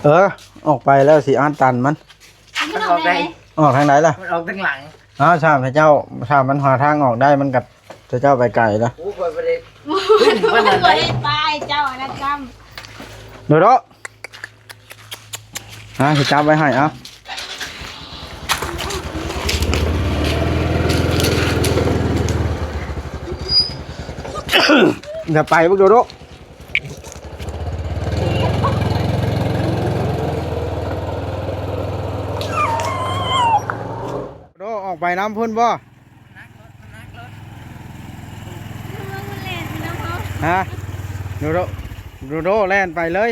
ເອີ ອອກໄປແລ້ວຊິອັດຕັນມັນ. ມັນອອກໄດ້ ອອກທາງໃດລະ? ມັນອອກທາງຫຼັງ. ອ້າວ ຖ້າເຈົ້າ ຖ້າມັນຫາທາງອອກໄດ້ ມັນກໍ ເຈົ້າໄປໄກລະ. ໂອ້ ຂ້ອຍບໍ່ໄດ້ ບໍ່ໄດ້ໄປ ເຈົ້າອັນນັ້ນຊ້ຳ. ໂດໂດ ຫາຊິຈັບໄວ້ໃຫ້ ເອົາ ຢ່າໄປ ບັກໂດໂດ. ໂດ ອອກໄປນຳພຸ້ນບໍ່? ຮະ? ໂດໂດ ໂດໂດແລ່ນໄປເລີຍ.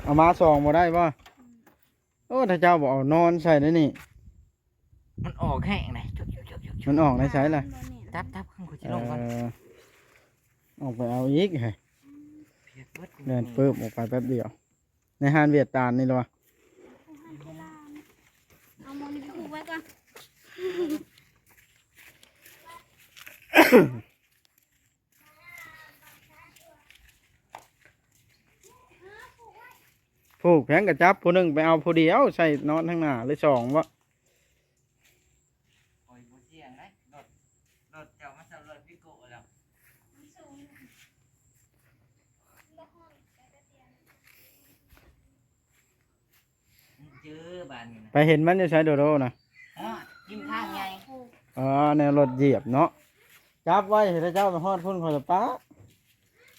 ເອົາມາສອງບໍ່ໄດ້ບໍ່? ໂອ້ ຖ້າເຈົ້າບໍ່ເອົານອນໃສ່ໃນນີ້ ມັນອອກແຮງໃດ. ມັນອອກໃນໃສລະ? ຈັບ ຈັບ ຂ້າງຂ້ອຍຊິລົງກ່ອນ. ເອີ ອອກໄປເອົາອີກເຮີ້ຍ. ແລ່ນປຶບອອກໄປແປັບດຽວ ໃນຮ້ານຫວຽດຕານນີ້ລະວະ. ເອົາໝໍນີ້ໄປຜູກໄວ້ກ່ອນ. ຜູກແພງກະຈັບ ຜູ້ໜຶ່ງໄປເອົາຜູ້ດຽວໃສ່ນອນທາງໜ້າ ຫຼືສອງບໍ່? ໂອ້ຍ ບໍ່ສ່ຽງເດ້ ລົດ ລົດເຈົ້າມາສຳຫຼວດວິໂກະແລ້ວ. ເຈີບາດນີ້ນະ ໄປເຫັນມັນຢູ່ໃສໂດໂດນະ? ຮອດ ຮິມທາງໃຫຍ່. ອໍ ແນວລົດຢຽບເນາະ. ຈັບໄວ້ ໃຫ້ເຈົ້າໄປຮອດພຸ້ນ ຂ້ອຍລະປະ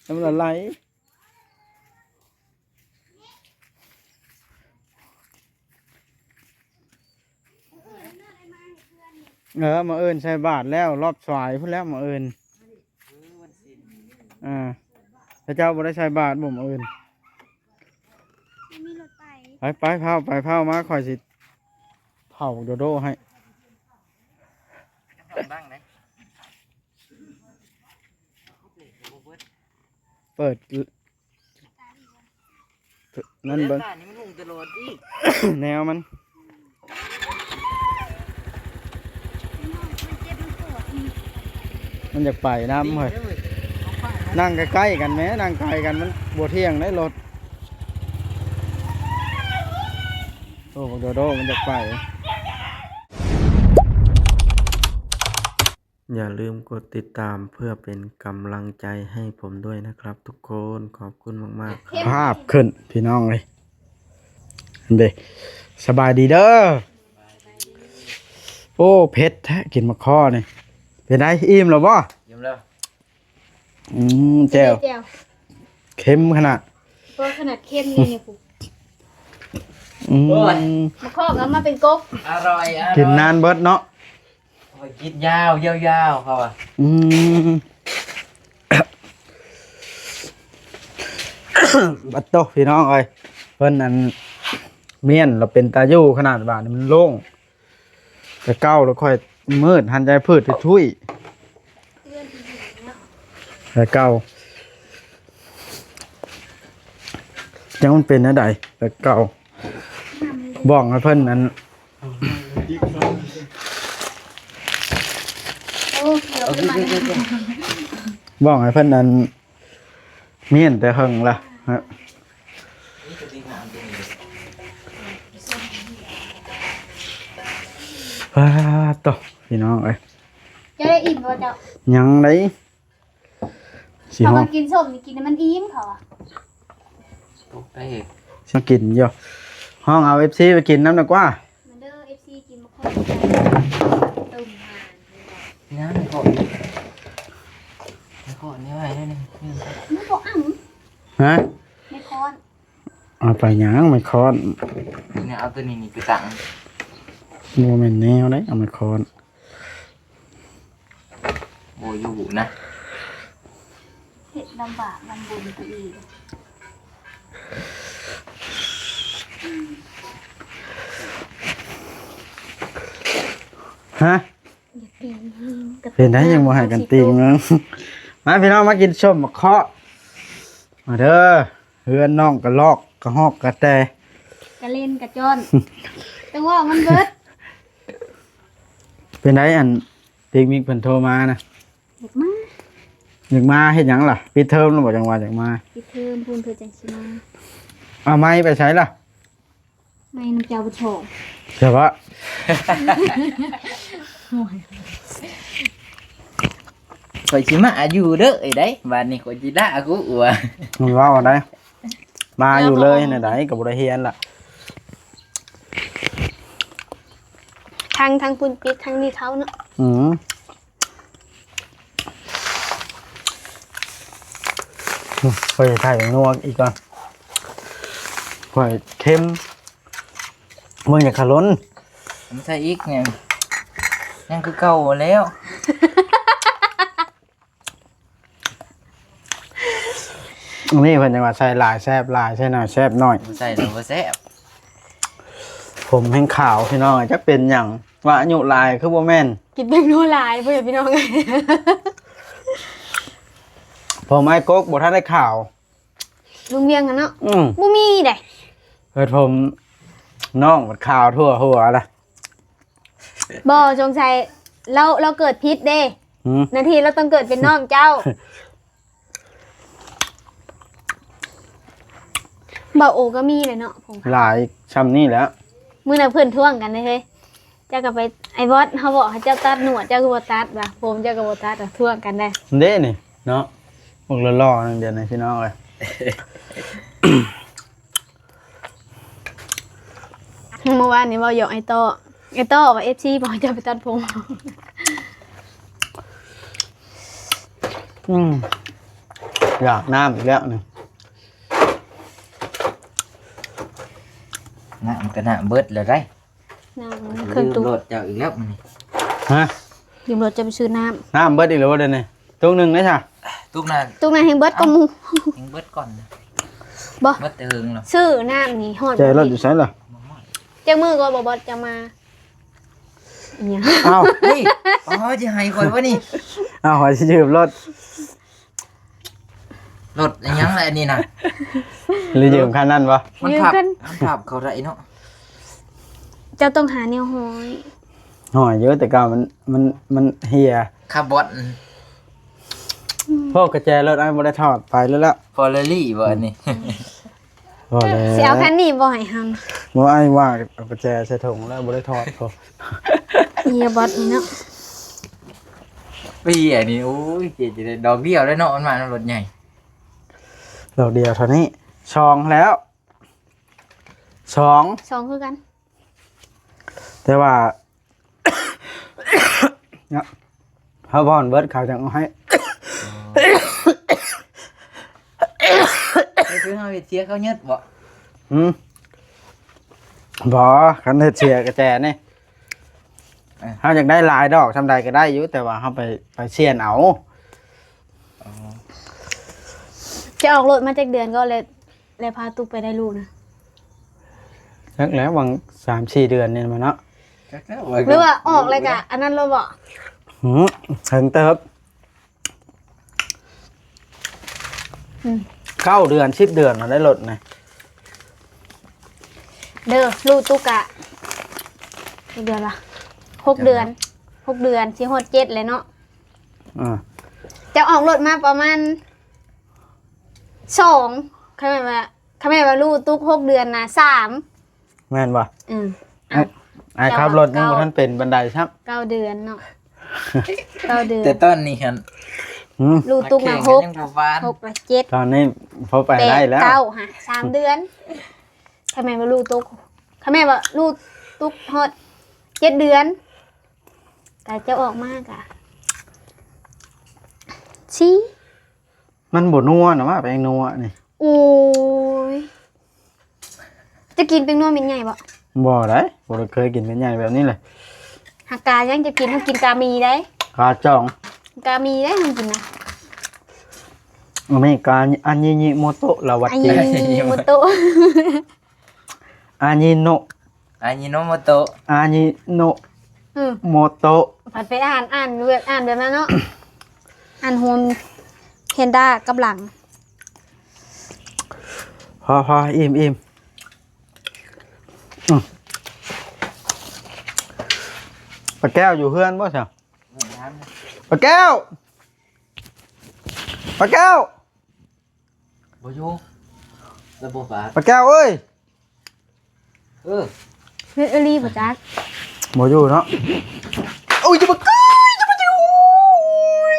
ໃຫ້ມັນລະໄຫຼ. ເອີ ມື້ອື່ນໃສ່ບາດແລ້ວ ລອບສວາຍພຸ້ນແລ້ວມື້ອື່ນ. ເອີ ວັນສິນ ອ່າ ເຈົ້າບໍ່ໄດ້ໃສ່ບາດບໍ່ມື້ອື່ນ? ບໍ່ມີລົດໄປ. ໄປ ໄປ ເຜົາ ໄປເຜົາມາ ຂ້ອຍຊິເຜົາໂດໂດໃຫ້. ເປີດ ນັ້ນເບິ່ງ ແນວມັນ ມັນຢາກໄປນຳເຮີ້ຍ. ນັ່ງໃກ້ໆກັນແມ້ ນັ່ງໄກກັນມັນບໍ່ທ່ຽງໄດ໋ລົດ. ໂອ້ ບັກໂດໂດມັນຢາກໄປ. ຢ່າลืมกดติดตามเพื่อเป็นกำลังใจให้ผมด้วยนะครับทุกคน ขอบคุณมากๆ ครับ ພາບຂຶ້ນພີ່ນ້ອງເອີຍ. ເດ້ ສະບາຍດີເດີ. ໂອ້ ເຜັດແທ້ ກິນໝາກຄໍ່ນີ້. ເປັນໃດ ອີ່ມແລ້ວບໍ່? ອີ່ມແລ້ວ. ອືມ ແຈ່ວ ແຈ່ວ ເຄັມຂະໜາດ ເພາະຂະໜາດເຄັມນີ້ນີ້ ອືມ ໂອ້ຍ ໝາກຄໍ່ກໍເອົາມາເປັນກົກ ອະຮ່ອຍ ອະຮ່ອຍ ກິນນານເບິດເນາະ. ຂ້ອຍກິນຍາວ ຍາວໆ ເຂົາວ່າ. ອືມ ບັດໂຕ ພີ່ນ້ອງເອີຍ ເພິ່ນອັນ ມ້ຽນລະເປັນຕາຢູ່ຂະໜາດ ບາດນີ້ມັນໂລ່ງ. ແຕ່ເກົ່າລະຂ້ອຍມືດ ຫັນໃຈພືດທຸຍແຕ່ເກົ່າ. ຈັກມັນເປັນແນວໃດແຕ່ເກົ່າ ບອກໃຫ້ເພິ່ນອັນ ໂອ້ ບອກໃຫ້ເພິ່ນອັນ ມ້ຽນແຕ່ເຫິງລະ ປາດໂຕ ພີ່ນ້ອງເອີຍ. ເຈົ້າໄດ້ອີ່ມບໍ່ເຈົ້າ? ຍັງໄດ໋ ຊິ ຖ້າ ຮ້ອງ ວ່າກິນສົ້ມນີ້ ກິນໃຫ້ມັນອີ່ມ ເຂົາວ່າ ຕົກໄດ້ ຊິມາກິນຢູ່. ຮ້ອງເອົາເອັຟຊີໄປກິນນຳດີກວ່າ. ມາເດີ ເອັຟຊີ ກິນໝາກຄໍ່ ຕົ້ມຫານ ຍັງໄປເຄາະ ໄປເຄາະນີ້ໄວ້ໄດ້ໜຶ່ງ ມັນບໍ່ອັງ ຮະ ໄມ້ຄ້ອນ ເອົາໄປຫຍັງໄມ້ຄ້ອນ? ນີ້ ເອົາໂຕນີ້ນີ້ໄປຕັ້ງ ບໍ່ແມ່ນແນວໃດ ເອົາໄມ້ຄ້ອນ. ໂອ້ ຢູ່ນະ ເຮັດລຳບາກລຳບົນຕົວເອງ ຮະ ເປັນໄດ ຍັງບໍ່ໃຫ້ກັນຕິງ. ມາພີ່ນ້ອງ ມາກິນສົ້ມໝາກເຄາະ ມາເດີ. ເຮືອນນ້ອງກະລອກກະຮອກກະແຕ ກະເຫຼັ້ນກະຈ້ອນ ແຕ່ວ່າມັນເບິດ. ເປັນໃດ ອັນ ຕິກມິກເພິ່ນໂທມານະ ຢາກມາ ຢາກມາເຮັດຫຍັງລະ? ປິດເທີມແລ້ວບໍ່? ຈັ່ງວ່າຢາກມາ. ປິດເທີມພຸ້ນເພິ່ນຈັ່ງຊິມາ. ເອົາໄມ້ໄປໃສລະ? ໄມ້ນຳເຈົ້າບໍ່ຖອກ. ສະບາຍ. ໂອ້ຍ ຂ້ອຍຊິມາຢູ່ເດີ ເອີຍ ໄດ໋ ບາດນີ້ຂ້ອຍຊິດ່າກູວ່າ ມັນເວົ້າໄດ໋ ມາຢູ່ເລີຍ ແນວໃດກໍບໍ່ໄດ້ຮຽນລະ. ທັງ ທັງພຸ້ນປິດ ທັງນີ້ເຂົ້າເນາະ. ອືມ. ຂ້ອຍໃສ່ແປ້ງນົວອີກກ່ອນ ຂ້ອຍເຄັມ ເບິ່ງຢ່າຂະຫຼົ່ນ. ໃສ່ອີກແມ່ນ ຍັງຄືເກົ່າແລ້ວ. ອັນນີ້ເພິ່ນຍັງວ່າໃສ່ຫຼາຍແຊບຫຼາຍ ໃສ່ໜ້ອຍແຊບໜ້ອຍ. ບໍ່ໃສ່ແລ້ວບໍ່ແຊບ. ຜົມແຮ່ງຂາວພີ່ນ້ອງ ຈັກເປັນຫຍັງ ວ່າອາຍຸຫຼາຍຄືບໍ່ແມ່ນ ກິນແປ້ງນົວຫຼາຍພຸ້ນພີ່ນ້ອງ. ຜົມອ້າຍກົກບໍ່ທັນໄດ້ຂາວ ລຸງວຽງຫັ້ນເນາະ. ອືມ ບໍ່ມີໃດ ເອີ ຜົມນ້ອງບັດຂາວທົ່ວຫົວລະ. ບໍ່ ສົງໄສລາວ ລາວເກີດຜິດເດ້. ຫືມ ໜ້າທີ່ລາວຕ້ອງເກີດເປັນນ້ອງເຈົ້າ. ບ່າວໂອກໍມີແຫຼະເນາະ ຜົມ ຫຼາຍຊ່ຳນີ້ແຫຼະ. ມື້ນັ້ນເພິ່ນທ້ວງກັນເດ້ເຮີ້ຍ ເຈົ້າກໍໄປ ໄອ້ບອດ ເຮົາບອກໃຫ້ເຈົ້າຕັດໜວດ ເຈົ້າຄືບໍ່ຕັດວະ ຜົມເຈົ້າກໍບໍ່ຕັດ ທ້ວງກັນໄດ໋. ເດ້ນີ້ເນາະ ພວກຫຼໍ່ໆ ໜຶ່ງດຽວນີ້ພີ່ນ້ອງເອີຍ. ເມື່ອວານນີ້ເວົ້າຫຍອກໄອ້ຕໍ່ ໄອ້ຕໍ່ວ່າ ເອັຟຊີ ບອກໃຫ້ເຈົ້າໄປຕັດຜົມ. ອືມ ຢາກນ້ຳອີກແລ້ວນີ້ ນ້ຳກໍນ້ຳເບິດແລ້ວໄດ໋. ນ້ຳ ເຄື່ອງ ຢືມ ຕູ້ ລົດເຈົ້າອີກແລ້ວມື້ນີ້. ຮະ? ຢືມລົດເຈົ້າໄປຊື້ນ້ຳ. ນ້ຳເບິດອີກແລ້ວບໍ່ດຽວນີ້? ຕຸກໜຶ່ງເດ້ຊະ? ຕຸກນັ້ນ ຕຸກນັ້ນແຮ່ງເບິດກວ່າໝູ່. ເອົ້າ ແຮ່ງເບິດກ່ອນນະ. ບໍ່ ເບິດແຕ່ເຫິງແລ້ວ. ຊື້ນ້ຳນີ້ຮອດ ແຈລົດຢູ່ໃສລະ? ບໍ່ຮອດ. ຈັກມື້ກໍບໍ່ ບອດຈະມາ. ອີຫຍັງ? ອ້າວ ນີ້ ອໍ ຊິໃຫ້ຂ້ອຍບໍ່ນີ້? ອ້າວ ຂ້ອຍຊິຢືມລົດ. ລົດອີຫຍັງລະອັນນີ້ນະ? ຫຼືຢືມຄັນນັ້ນບໍ່? ມັນພັບ ມັນພັບເຂົ້າໄດ້ເນາະ. ເຈົ້າຕ້ອງຫາແນວຫ້ອຍ. ຫ້ອຍຢູ່ ແຕ່ເກົ່າມັນ ມັນ ມັນເຫ່ຍ. ຄາບອນ. ອືມ ພວກກະແຈລົດອ້າຍບໍ່ໄດ້ຖອດໄປເລີຍລະ. ຟໍເຣັລຣີບໍ່ອັນນີ້? ອືມ ພໍແລ້ວ ຊິເອົາຄັນນີ້ບໍ່ໃຫ້ເຮົາ? ບໍ່ ອ້າຍວ່າເອົາກະແຈໃສ່ຖົງແລ້ວບໍ່ໄດ້ຖອດ. ພໍ ເອີຍ ບັດນີ້ເນາະ ເອີຍ ອັນນີ້ ໂອ້ຍ ເຈຈະໄດ້ດອກດຽວແລ້ວເນາະ ມັນມານຳລົດໃຫຍ່. ດອກດຽວເທົ່ານີ້ ສອງແລ້ວ ສອງ ສອງຄືກັນ ແຕ່ວ່າ ເນາະ ເຮົາບ່ອນເບິດເຂົາຈັ່ງເອົາໃຫ້. ອໍ ຄືເຮົາເຮັດເສຍເຂົາຍຶດບໍ່? ຫືມ ບໍ່ ຄັນເຮັດເສຍກະແຈນີ້ ເອີ ເຮົາຢາກໄດ້ຫຼາຍດອກຊ່ຳໃດກໍໄດ້ຢູ່ ແຕ່ວ່າເຮົາໄປ ໄປສ່ຽນເອົາ. ອໍ ຈະອອກລົດມາຈັກເດືອນກໍແລ້ວ? ແລ້ວພາຕຸກໄປໄດ້ລູກນະ? ຈັກແລ້ວ ຫວັງສາມສີ່ເດືອນນີ້ແຫຼະເນາະ. ຈັກແລ້ວ ຫຼືວ່າອອກແລ້ວກະອັນນັ້ນໂລດບໍ? ຫືມ ເຖິງເຕີບ ອືມ ເກົ້າເດືອນ ສິບເດືອນນະ ໄດ້ລົດນະ. ເດີ ລູກຕຸກກະ ຈັກເດືອນລະ? ຫົກເດືອນ ຫົກເດືອນ ຊິຮອດເຈັດແລ້ວເນາະ. ອ່າ ຈະອອກລົດມາປະມານ ສອງ ຄັນແມ່ນວ່າ ຄັນແມ່ນວ່າລູກຕຸກຫົກເດືອນນະ ສາມ ແມ່ນບໍ່? ອືມ ອ້າຍ ອ້າຍຂັບລົດຍັງບໍ່ທັນເປັນປານໃດຊ້ຳ. ເກົ້າເດືອນເນາະ ເກົ້າເດືອນ ແຕ່ຕອນນີ້ຫັ້ນ ຫືມ ລູກຕຸກນະ ຫົກ ຫົກລະເຈັດ ຕອນນີ້ພໍໄປໄດ້ແລ້ວ ເກົ້າຫາ ສາມເດືອນ. ຄັນແມ່ນວ່າລູກຕຸກ ຄັນແມ່ນວ່າລູກຕຸກຮອດເຈັດເດືອນ ກະຈະອອກມາກະ ສີ່ ມັນບໍ່ນົວນະ ວ່າແປ້ງນົວນີ້. ໂອ້ຍ ຈະກິນແປ້ງນົວເມັດໃຫຍ່ບໍ່? ບໍ່ໄດ໋ ບໍ່ໄດ້ເຄີຍກິນເມັດໃຫຍ່ແບບນີ້ເລີຍ. ຫາກາຍັງຈະກິນ ເຮົາກິນກາມີໄດ໋ ກາຈ່ອງ ກາມີໄດ໋ ເຮົາກິນນະ. ອາເມລິກາ ອາຍິຍິໂມໂຕະ ລາວະ ອາຍິຍິໂມໂຕະ ອາຍິໂນ ອາຍິໂນໂມໂຕະ ອາຍິໂນ ອືມ ໂມໂຕະ. ພັດໄປອ່ານ ອ່ານແບບ ອ່ານແບບນັ້ນເນາະ ອ່ານໂຮມແພນດ້າກັບຫຼັງ. ພໍ ພໍ ອີ່ມ ອີ່ມ. ອືມ ປ້າແກ້ວຢູ່ເຮືອນບໍ່ຊະ? ປ້າແກ້ວ. ປາແກ້ວ ບໍ່ຢູ່ ລະບໍ່ບາດ ປາແກ້ວເອີຍ. ເອີ ເຮັດອີ່ຫຼີບໍ່ຈັກ ບໍ່ຢູ່ເນາະ. ໂອ້ຍ ຢ່າມາໃກ້ ຢ່າມາໃກ້ ໂອ້ຍ.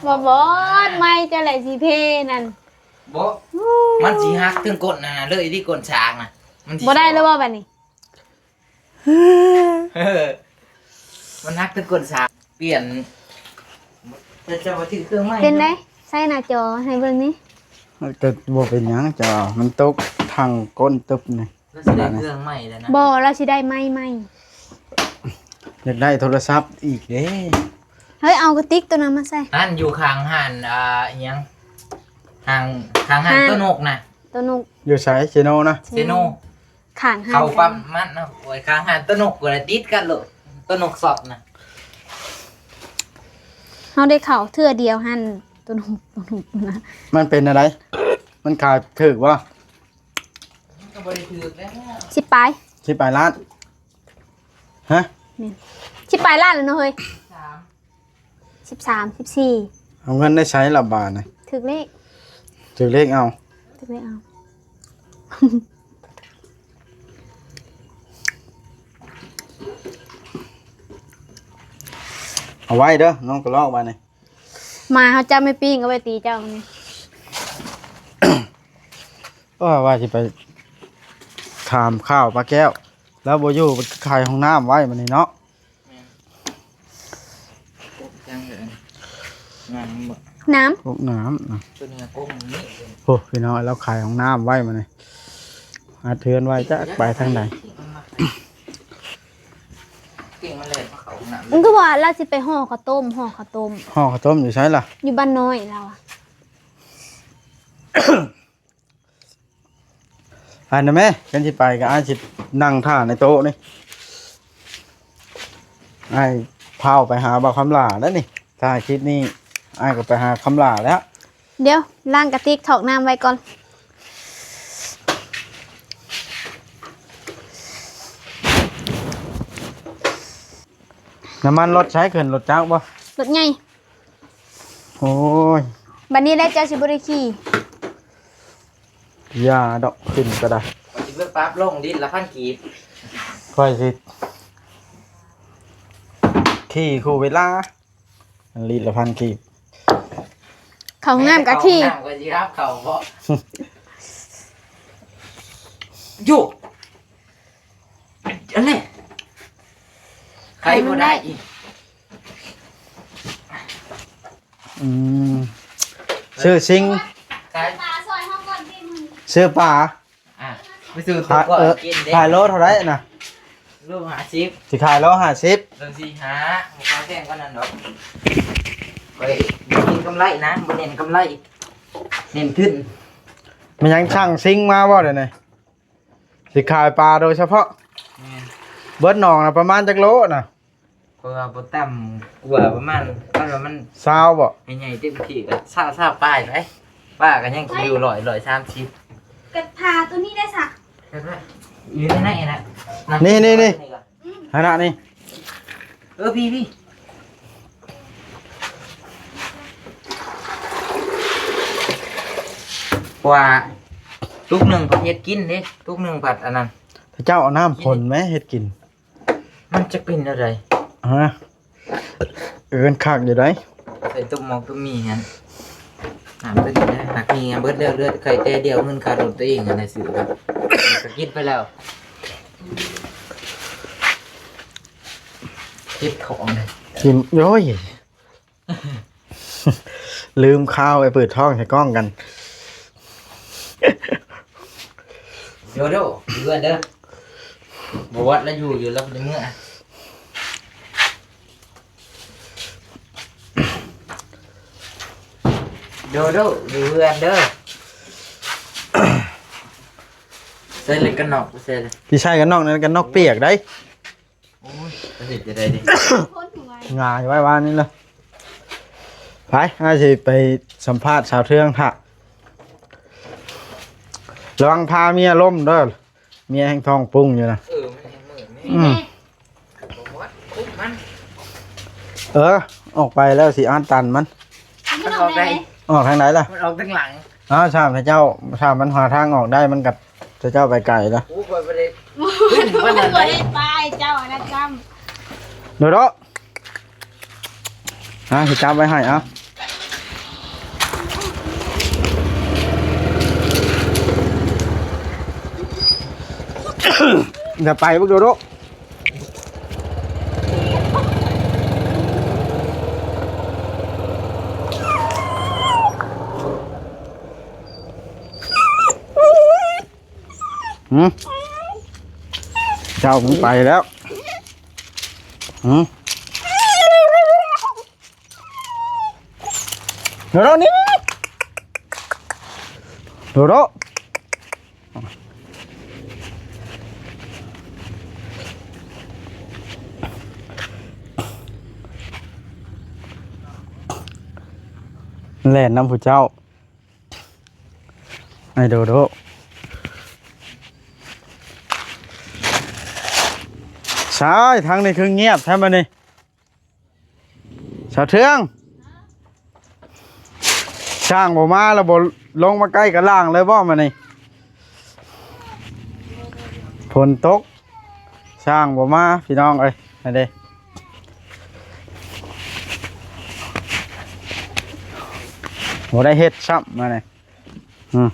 ບໍ່ບອດ ໄມ້ເຈົ້າແຫຼະຊິເພນັ້ນ. ບໍ່ ມັນຊິຫັກເຖິງກົ້ນຫັ້ນນະ ເລີຍທີ່ກົ້ນຊ້າງນະ ມັນຊິບໍ່ໄດ້ແລ້ວບໍ່ບາດນີ້? ມັນຫັກເຖິງກົ້ນຊ້າງ ປ່ຽນ. ແຕ່ເຈົ້າວ່າຖືກເຄື່ອງໃໝ່ ເປັນໃດ? ໃສ່ໜ້າຈໍໃຫ້ເບິ່ງນີ້. ກໍບໍ່ເປັນຫຍັງ ເຈົ້າ ມັນຕົກທາງກົ້ນຕຶບນີ້. ລາວຊິໄດ້ເຄື່ອງໃໝ່ແລ້ວນະ. ບໍ່ ລາວຊິໄດ້ໄມ້ໃໝ່. ຢາກໄດ້ໂທລະສັບອີກເດ້. ເຮີ້ຍ ເອົາກະຕິກໂຕນັ້ນມາໃສ່. ຫັ້ນຢູ່ຂ້າງຮ້ານ ອ່າ ອີຫຍັງ ຂ້າງ ຂ້າງຮ້ານ ຮ້ານ ໂຕນົກນະ. ໂຕນົກ ຢູ່ໃສ? ເຊໂນນະ? ເຊໂນ ເຊໂນ ຂ້າງຮ້ານ ເຂົ້າປ້ຳມັນນະ. ໂອ້ຍ ຂ້າງຮ້ານໂຕນົກ ກໍໄດ້ຕິດກັນໂລດ ໂຕນົກຊັອບນະ. ເຮົາໄດ້ເຂົ້າເທື່ອດຽວຫັ້ນ ໂຕນົກ ໂຕນົກນະ. ມັນເປັນແນວໃດ? ມັນຂາຍຖືກບໍ່? ມັນກໍບໍ່ໄດ້ຖືກແລ້ວ ສິບປາຍ ສິບປາຍລ້ານ. ຮະ? ແມ່ນ ສິບປາຍລ້ານແລ້ວເນາະເຮີ້ຍ. ສາມ ສິບສາມ ສິບສີ່. ເອົາເງິນໄດ້ໃສລະບາດນີ້? ຖືກເລກ ຖືກເລກເອົາ ຖືກເລກເອົາ. ເອົາໄວ້ເດີ ນ້ອງກະລອກບາດນີ້. ໝາເຮົາຈັບໄມ້ປີ້ງເອົາໄວ້ຕີເຈົ້ານີ້. ເອີ ວ່າຊິໄປຖາມຂ່າວປາແກ້ວ ລາວບໍ່ຢູ່ ໄປຂາຍຫ້ອງນ້ຳໄວ້ມື້ນີ້ເນາະ. ແມ່ນ ປູກຫຍັງເດີ ງາມບໍ່? ນ້ຳ ປູກນ້ຳນະ ຕົວນີ້ກໍກົມນີ້. ໂອ້ ພີ່ນ້ອງ ລາວຂາຍຫ້ອງນ້ຳໄວ້ມື້ນີ້ ອັດເຮືອນໄວ້ ຈັກໄປທາງໃດ. ເກັ່ງມັນແລ່ນມາເຂົ້າຫ້ອງນ້ຳ ມັນຄືວ່າລາວຊິໄປຫໍ່ເຂົ້າຕົ້ມ ຫໍ່ເຂົ້າຕົ້ມ. ຫໍ່ເຂົ້າຕົ້ມຢູ່ໃສລະ? ຢູ່ບ້ານນ້ອຍລາວອະ. ອັນນັ້ນແມ່ ຄັນຊິໄປກໍອ້າຍຊິນັ່ງຖ້າໃນໂຕະນີ້ ອ້າຍພ້າວໄປຫາບ່າວຄຳຫຼ້າແລ້ວນີ້. ຖ້າຄລິບນີ້ອ້າຍກໍໄປຫາຄຳຫຼ້າແລ້ວ. ດຽວລ້າງກະຕິກຖອກນ້ຳໄວ້ກ່ອນ. ນ້ຳມັນລົດໃຊ້ຂຶ້ນລົດຈັກບໍ່? ລົດໃຫຍ່. ໂອ້ຍ ບາດນີ້ແຫຼະເຈົ້າຊິບໍ່ໄດ້ຂີ່. ຢ່າດອກ ຂຶ້ນກໍໄດ້. ຂ້ອຍຊິເບິ່ງປັບລົງລິດລະພັນກີບ. ຂ້ອຍຊິຂີ່ຄູ່ເວລາ ອັນລິດລະພັນກີບ. ເຂົ້າຫ້ອງນ້ຳກໍຂີ່ ເຂົ້າຫ້ອງນ້ຳກໍຊິຮັບເຂົ້າບໍ່? ຢູ່ ອັນນີ້ ໄຂບໍ່ໄດ້ອີກ. ອືມ ຊື້ຊິງ ຂາຍ ຊື້ປາ. ອ່ະ ໄປຊື້ຕົວກ່ອນ ເອີ ກິນເດ້. ຂາຍໂລເທົ່າໃດນະ? ໂລຫ້າສິບ. ຊິຂາຍໂລຫ້າສິບ ໂລສີ່ສິບຫ້າ. ບໍ່ຂາຍແພງປານນັ້ນດອກ. ຂ້ອຍເນັ້ນກຳໄລນະ ບໍ່ເນັ້ນກຳໄລ ເນັ້ນທຶນ. ແມ່ນຫຍັງ ສັ່ງຊິງມາບໍ່ດຽວນີ້? ຊິຂາຍປາໂດຍສະເພາະ. ແມ່ນ. ເບິດໜອງນະປະມານຈັກໂລນະ? ເພາະວ່າບໍ່ຕ່ຳກວ່າປະມານ ຄັນວ່າມັນຊາວບໍ່? ໃຫ້ໃຫຍ່ເຕັມທີ່ກໍຊາວ ຊາວປາຍໄປ. ປາກໍຍັງຊິຢູ່ຮ້ອຍ ຮ້ອຍສາມສິບ. ກະພາໂຕນີ້ໄດ້ຊະ? ຢູ່ໃນໃນນະ. ນີ້ ນີ້ ນີ້ ອືມ ຫັ້ນນະນີ້. ເອີ ພີ້ ພີ້ ວ່າຕຸກໜຶ່ງພັດເຮັດກິນເດ້ ຕຸກໜຶ່ງພັດອັນນັ້ນ. ເຈົ້າເອົານ້ຳພົ່ນແມ້ເຮັດກິນ. ມັນຈະເປັນແນວໃດ? ຮະ? ເອີ້ນຄັກຢູ່ໃດ໋. ໃສ່ຕົ້ມໝອກຕົ້ມໝີ່ຫັ້ນ ນ້ຳຕົວນີ້ນະ. ຫາກມີເບິດແລ້ວ ເຫຼືອແຕ່ໄຂ່ແຕ່ດຽວ ເງິນຄ່າລົດຕົວເອງຫັ້ນແຫຼະຊື້ ກໍກິນໄປແລ້ວ. ເຈັບທ້ອງເດ້ ກິນ ໂອ້ຍ ລືມຂ່າວໄປເປີດທ້ອງໃສ່ກ້ອງກັນ. ໂດໂດ ຢູ່ເຮືອນເດີ. ບໍ່ວັດລະຢູ່ ຢູ່ລະບໍ່ໄດ້ເມືອ. ໂດໂດ ຢູ່ເຮືອນເດີ. ໃສ່ເລັກກັນນອກ ໃສ່ເລີຍ. ຊິໃສ່ກັນນອກນັ້ນ ກັນນອກປຽກໄດ໋. ໂອ້ຍ ຈະເຮັດຈັ່ງໃດເດ? ຫງາຍໄວ້ວ່ານີ້ລະ. ໄປ ອ້າຍຊິໄປສຳພາດສາວເທືອງຖ້າ. ລະວັງພາເມຍລົ້ມເດີ ເມຍແຮ່ງທ້ອງປຸງຢູ່ນະ. ເອີ ມັນແຮ່ງມືແມ່. ອືມ ບໍ່ຮອດ ຄຸບມັນ. ເອີ ອອກໄປແລ້ວຊິອັດຕັນມັນ. ມັນອອກໄດ້ ມັນອອກທາງໃດລະ? ມັນອອກທາງຫຼັງ. ອ້າວ ຖ້າເຈົ້າ ຖ້າມັນຫາທາງອອກໄດ້ ມັນກໍ ເຈົ້າໄປໄກລະ. ໂອ້ ຂ້ອຍບໍ່ໄດ້ ບໍ່ໄດ້ໄປ ເຈົ້າອັນນັ້ນຊ້ຳ. ໂດໂດ ອ່ະ ຊິຈັບໄວ້ໃຫ້ ເອົາ. ຢ່າໄປ ບັກໂດໂດ. ຫື ເຈົ້າມັນໄປແລ້ວ. ຫື ໂດໂດ ນີ້ ໂດໂດ. ແລ່ນນຳຜູ້ເຈົ້າ ໄອ້ໂດໂດ. ຊາຍ ທາງນີ້ຄືງຽບແທ້ມື້ນີ້. ສາວເທືອງ ຊ່າງບໍ່ມາແລ້ວ ບໍ່ລົງມາໃກ້ກະລ່າງເລີຍບໍ່ມື້ນີ້? ຝົນຕົກ ຊ່າງບໍ່ມາ ພີ່ນ້ອງເອີຍ. ນັ້ນເດ້ ບໍ່ໄດ້ເຮັດຊ້ຳມື້ນີ້. ອືມ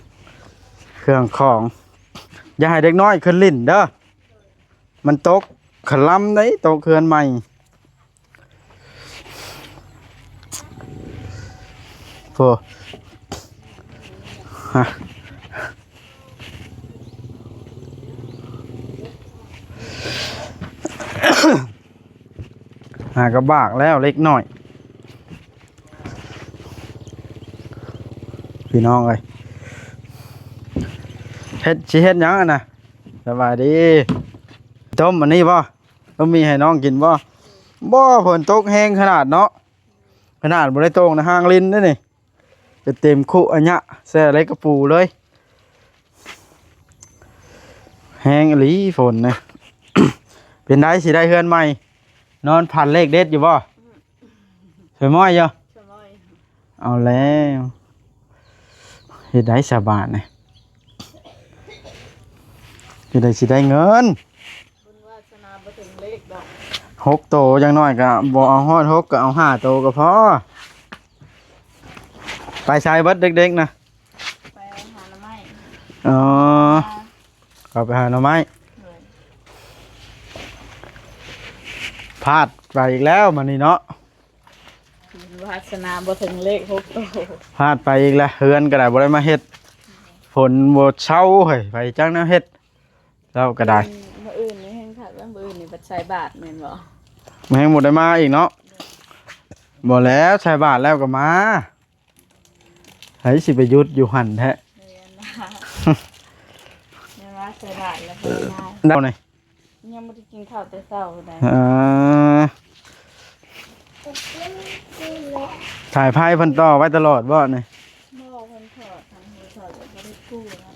ເຄື່ອງຂອງ ຢ່າໃຫ້ເດັກນ້ອຍຂຶ້ນຫຼິ້ນເດີ. ມັນຕົກຂະລຳເດ້ ຕົກເຮືອນໃໝ່. ໂອ້ ຮະ ຫາກະບາກແລ້ວເລັກນ້ອຍ ພີ່ນ້ອງເອີຍ. ເຮັດ ຊິເຮັດຫຍັງຫັ້ນນະ? ສະບາຍດີ. ຕົ້ມອັນນີ້ບໍ່? ຕ້ອງມີໃຫ້ນ້ອງກິນບໍ່? ບໍ່ ຝົນຕົກແຮງຂະໜາດເນາະ ຂະໜາດບໍ່ໄດ້ໂຕ່ງນະ ຮ່າງລິນເດ້ນີ້ ໄປເຕັມຄຸອະຍະ ແຊ່ເລັກກະປູເລີຍ. ແຮງອີ່ຫຼີຝົນນະ. ເປັນໃດ ຊິໄດ້ເຮືອນໃໝ່ ນອນຝັນເລກເດັດຢູ່ບໍ່? ສວຍມ້ອຍຢູ່ ສວຍມ້ອຍ. ເອົາແລ້ວ ເຮັດໄດ້ສະບາດນີ້ ເຮັດໄດ້ ຊິໄດ້ເງິນ. ບຸນວາສະໜາບໍ່ເຖິງເລກດອກ ຫົກໂຕ ຢ່າງໜ້ອຍກໍບໍ່ເອົາຮອດຫົກ ກໍເອົາຫ້າໂຕກໍພໍ. ໄປໃສເບິດເດັກໆນະ? ໄປຫາໜໍ່ໄມ້. ອໍ ເຂົາໄປຫາໜໍ່ໄມ້. ໂດຍ ພາດໄປອີກແລ້ວມື້ນີ້ເນາະ. ວາສະໜາບໍ່ເຖິງເລກຫົກໂຕ ພາດໄປອີກແລ້ວ. ເຮືອນກໍໄດ້ບໍ່ໄດ້ມາເຮັດ ຝົນບໍ່ເຊົາເຮີ້ຍ ໄປຈັກແນວເຮັດ ເຈົ້າກໍໄດ້. ມື້ອື່ນນີ້ແຮງຄັກແລ້ວ ມື້ອື່ນນີ້ບັດໃສ່ບາດແມ່ນບໍ່? ແຮງບໍ່ໄດ້ມາອີກເນາະ. ບໍ່ແລ້ວ ໃສ່ບາດແລ້ວກໍມາ ໃຜຊິໄປຢຸດຢູ່ຫັ້ນແທ້. ແມ່ນວ່າ ແມ່ນວ່າໃສ່ບາດແລ້ວບໍ່ໄດ້ມາ ດາວນີ້ ຍັງບໍ່ໄດ້ກິນເຂົ້າແຕ່ເຊົ້າໃດ. ເອີ ສາຍໄຟເພິ່ນຕໍ່ໄວ້ຕະຫຼອດບໍ່ນີ້? ບໍ່ ເພິ່ນຖອດ ທາງເພິ່ນຖອດ ບໍ່ໄດ້ກູ້ນະ.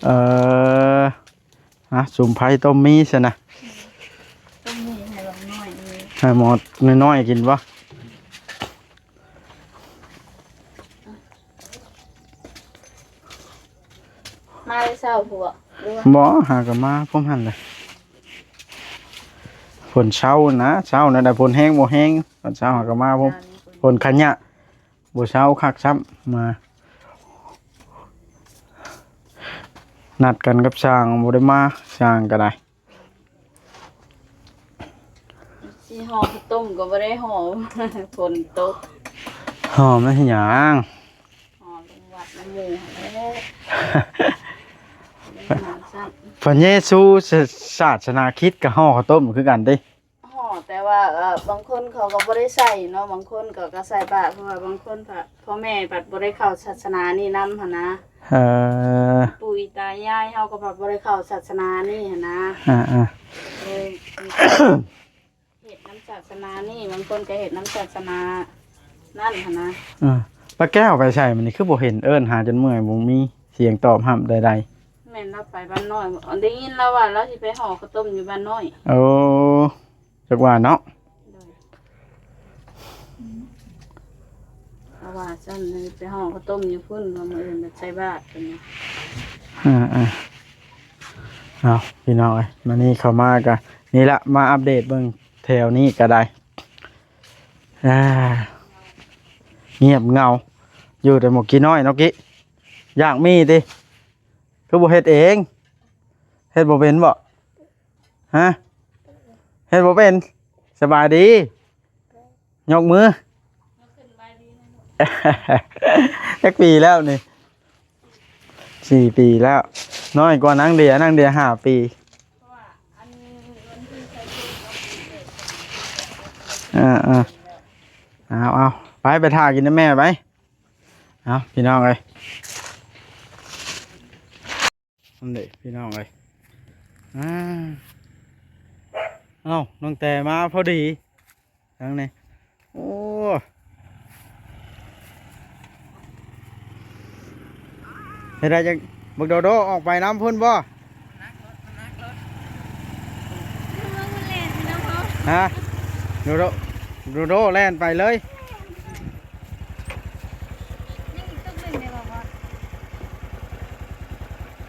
ເອີ ຮະ ສຸມໄຟຕົ້ມໝີ່ຊັ້ນນະ. ອືມ ຕົ້ມໝີ່ໃຫ້ບັກນ້ອຍ ໃຫ້ໝໍ້ນ້ອຍໆກິນບໍ່? ມາແຕ່ເຊົ້າພຸ້ນບໍ່? ຫຼືວ່າ ບໍ່ ຫາກໍມາພ້ອມຫັ້ນແຫຼະ. ຝົນເຊົານະ ເຊົ້ານັ້ນນະ ຝົນແຮງບໍ່ແຮງ ຕອນເຊົ້າຫາກໍມາພຸ້ນ. ຝົນຂະຫຍະ ບໍ່ເຊົາຄັກຊ້ຳ ມາ ນັດກັນກັບຊ່າງ ບໍ່ໄດ້ມາ ຊ່າງກໍໄດ້. ຊິຫໍ່ເຂົ້າຕົ້ມກໍບໍ່ໄດ້ຫໍ່ ຝົນຕົກ. ຫໍ່ມັນເຮັດຫຍັງ? ຫໍ່ລົງວັດນຳໝູ່ຫັ້ນແຫຼະ. ພະເຢຊູ ສ- ສາສະໜາຄຣິດກໍຫໍ່ເຂົ້າຕົ້ມຄືກັນຕິ? ຫໍ່ ແຕ່ວ່າ ເອີ ບາງຄົນເຂົາກໍບໍ່ໄດ້ໃສ່ເນາະ ບາງຄົນກໍ ກໍໃສ່ບາດ ເພາະວ່າບາງຄົນພະ ພໍ່ແມ່ພັດບໍ່ໄດ້ເຂົ້າສາສະໜານີ້ນຳຫັ້ນນະ. ເອີ ປູ່ຕາຍາຍເຮົາກໍພັດບໍ່ໄດ້ເຂົ້າສາສະໜານີ້ຫັ້ນນະ. ອ່າໆ ເອີ ເຮັດນຳສາສະໜານີ້ ບາງຄົນກໍເຮັດນຳສາສະໜານັ້ນຫັ້ນນະ. ເອີ ປ້າແກ້ວໄປໃສມື້ນີ້ ຄືບໍ່ເຫັນ ເອີ້ນຫາຈົນເມື່ອຍ ບໍ່ມີສຽງຕອບຮັບໃດໆ. ແມ່ນລາວໄປບ້ານນ້ອຍ ໄດ້ຍິນລາວວ່າລາວຊິໄປຫໍ່ເຂົ້າຕົ້ມຢູ່ບ້ານນ້ອຍ. ໂອ້ ຈັກວ່າເນາະ. ໂດຍ ເຂົາວ່າຊັ້ນ ໄປຫໍ່ເຂົ້າຕົ້ມຢູ່ພຸ້ນ ວ່າມື້ອື່ນໄປໃສ່ບາດເພິ່ນວ່າ. ອ່າໆ ເອົາ ພີ່ນ້ອງເອີຍ ມານີ້ເຂົ້າມາກະນີ້ລະ ມາອັບເດດເບິ່ງແຖວນີ້ກະໄດ້. ອ່າ ງຽບເຫງົາ ຢູ່ແຕ່ໝົກກີ້ນ້ອຍເນາະ ກີ້ ຢາກມີຕິ ຄືບໍ່ເຮັດເອງ? ເຮັດບໍ່ເປັນບໍ? ຮະ ເຮັດບໍ່ເປັນ? ສະບາຍດີ ຍົກມື. ຈັກປີແລ້ວນີ້? ສີ່ປີແລ້ວ ນ້ອຍກວ່ານາງເດຍ ນາງເດຍຫ້າປີ. ເອີໆ ເອົາໆ ໄປ ໄປຖ້າກິນນຳແມ່ໄປ. ເອົາ ພີ່ນ້ອງເອີຍ ນັ້ນເດ ພີ່ນ້ອງເອີຍ ອ່າ ເອົ້າ ນ້ອງແຕມາພໍດີ ທາງນີ້ ໂອ້ ເຮັດໄດ້ຈັກ ບັກໂດໂດອອກໄປນຳພຸ້ນບໍ່? ຮະ ໂດໂດ ໂດໂດແລ່ນໄປເລີຍ.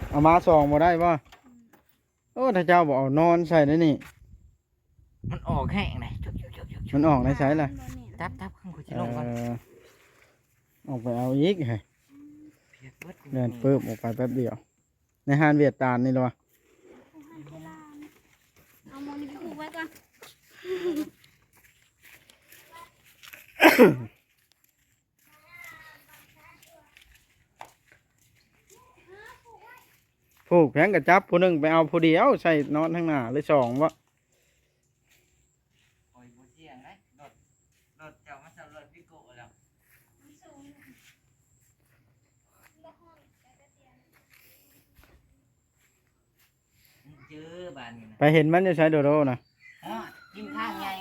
ເອົາມາສອງບໍ່ໄດ້ບໍ່? ໂອ້ ຖ້າເຈົ້າບໍ່ເອົານອນໃສ່ໃນນີ້ ມັນອອກແຮງເດ້. ມັນອອກໃນໃສລະ? ຈັບໆ ຂ້ອຍຊິລົງກ່ອນ ເອີ ອອກໄປເອົາອີກ ເຮີ້ຍ ແລ່ນປຶບອອກໄປແປັບດຽວ. ໃນຮ້ານຫວຽດຕານນີ້ລະວະ. ເອົາໝໍນີ້ໄປຜູກໄວ້ກ່ອນ ຜູກແພງກະຈັບຜູ້ໜຶ່ງໄປເອົາຜູ້ດຽວໃສ່ນອນທາງໜ້າ ຫຼືສອງບໍ? ຂ້ອຍບໍ່ສ່ຽງເດ້ ລົດ ລົດເຈົ້າມັນສ່ຳລົດວິໂກ້ແລ້ວ ມັນສູງ ມັນບໍ່ຮອດ ເຈີບາດນີ້ນະ ໄປເຫັນມັນຢູ່ໃສໂດໂດນະ? ຮອດ ຮິມທາງໃຫຍ່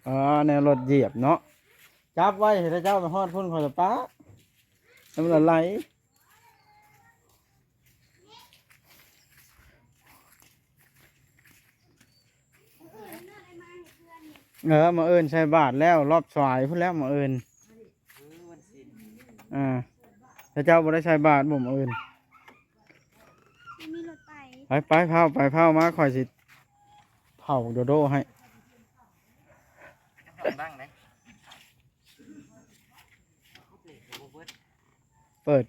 ອໍ ແນວລົດຢຽບເນາະ ຈັບໄວ້ ໃຫ້ເຈົ້າໄປຮອດພຸ້ນ ຂ້ອຍລະປະ ແລ້ວມັນລະໄຫຼ. ເອີ ມື້ອື່ນໃສ່ບາດແລ້ວ ລອບສາຍພຸ້ນແລ້ວມື້ອື່ນ. ເອີ ວັນສິນ ເອີ ເຈົ້າບໍ່ໄດ້ໃສ່ບາດບໍ່ມື້ອື່ນ? ມີລົດໄປ ໄປໆ ພ້າວໄປພ້າວມາ ຂ້ອຍຊິເຜົາໂດໂດໃຫ້ ຕ້ອງດັງເດ້ ເປີດ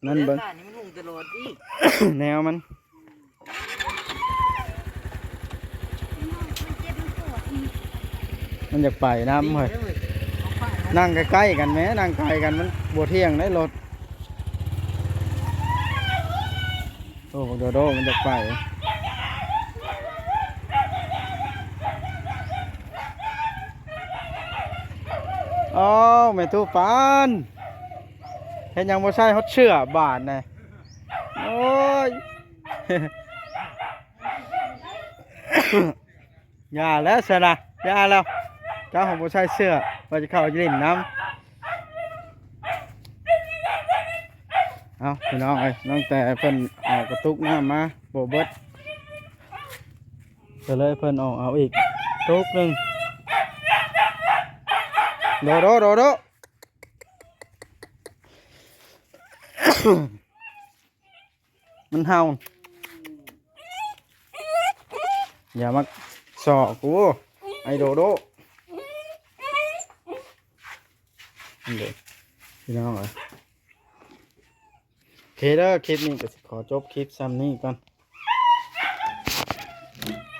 ນັ້ນເບິ່ງ ແນວມັນ ມັນຢາກໄປນຳເຮີ້ຍ. ນັ່ງໃກ້ໆ ກັນແມ້ ນັ່ງໄກກັນມັນບໍ່ທ່ຽງໄດ໋ລົດ. ໂອ້ ບັກໂດໂດມັນຢາກໄປ. ອ້າວ ແມ່ຕູ້ປານ ເຮັດຫຍັງບໍ່ໃສ່ຮອດເສື້ອບາດນີ້? ໂອ້ຍ ຢ່າແລ້ວຊັ້ນນະ ຢ່າແລ້ວ ເຈົ້າບໍ່ໃສ່ເສື້ອ ວ່າຈະເຂົ້າຫຼິ້ນນຳ. ເອົ້າ ພີ່ນ້ອງເອີຍ ນ້ອງແຕເພິ່ນເອົາກະຕຸກນ້ຳມາບໍ່ເບິດ ກໍເລີຍເພິ່ນອອກເອົາອີກຕຸກໜຶ່ງ. ໂດໂດ ໂດໂດ ມັນເຫົ່າ ຢ່າມາສໍ້ກູ ໄອ້ໂດໂດ. ນີ້ເດີ ພີ່ນ້ອງເອີຍ ໂອເຄເດີ ຄລິບນີ້ກໍຊິຂໍຈົບຄລິບຊ່ຳນີ້ກ່ອນ. ເ